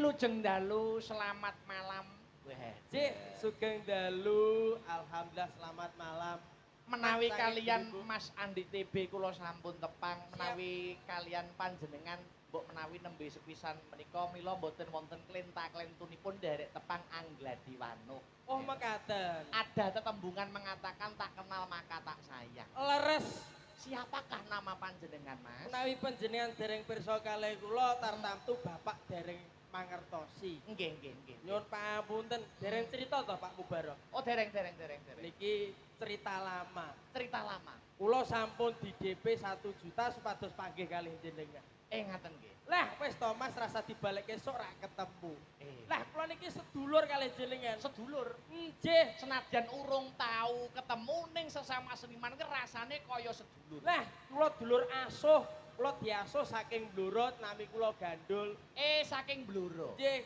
Wilujeng dalu, selamat malam. Wah, Cik, sugeng dalu. Alhamdulillah, selamat malam. Menawi Mas, kalian Ibu. Mas Andi TB kula sampun tepang, menawi kalian panjenengan mbok menawi nembe sepisan menika, mila mboten wonten klenta-klentunipun nderek tepang Anggladi Wanuh. Oh, mekaten. Ada tetembungan mengatakan tak kenal maka tak sayang. Leres. Siapakah nama panjenengan, Mas? Menawi panjenengan dereng pirsa kalih kula, tartamtu Bapak dereng mangertosi. Nggih, nggih, nggih. Nyuwun pangapunten, dereng cerita to, Pak Mubarok? Oh, dereng, dereng, dereng, dereng. Niki cerita lama. Cerita lama. Kula sampun di DP 1 juta supados panggih kalih jenengan. Eh, ngaten nggih. Lah wis to, Mas, rasa dibalik esuk rak ketemu. Eh. Lah kula niki sedulur kalih jenengan. Sedulur. Nggih. Senajan urung tau ketemu, ning sesama seniman ki rasane kaya sedulur. Lah kula dulur asuh, kula diasuh saking Bluro, nami kula Gandul. Eh, saking Bluro. Nggih.